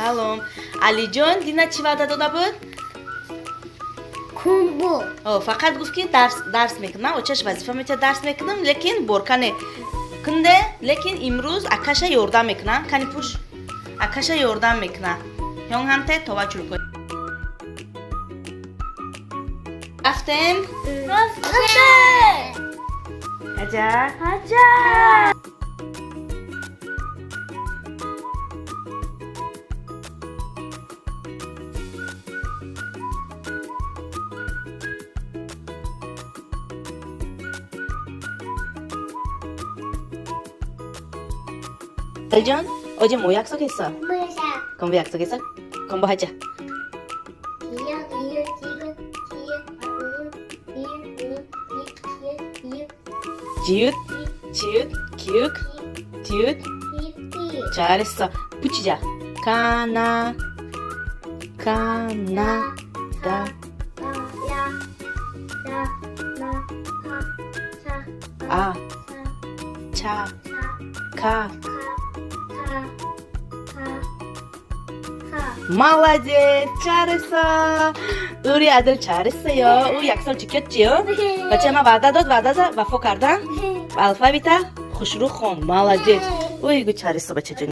Салом. Алиҷон дина чӣ ваъда дода буд? 공부. О, фақат гуфт, ки дарс мекунам, очаш вазифа метиҳад, дарс мекунам, лекин боркане кунде, лекин имрӯз акаша ёрдам мекунам. Кани пуш, акаша ёрдам мекуна. 형한테 도와줄 거야. рафтем. рафтем. 가자. 가자. 알전, 어제 뭐 약속했어? 공부하자. 공부 약속했어? 공부하자. 기역, 이응, 디귿, 기역, 응, 이응, 응, 이, 기역, 지읒, 지읒, 기읒, 이, 디읒. 이, 이. 잘했어. 붙이자. 가나, 가나, 다. 다, 야, 야, 나, 하, 차, 아, 차, 차, 차, 카. 카, 타, 카, 카. молодец, 잘했어. 우리 아들 잘했어요. 우리 약속 지켰지요? бачама ваъда дод, ваъда за вафо кардан, алфавита хушрӯ хон. Молодец. Ой, гу, 잘했어, бачаҷон.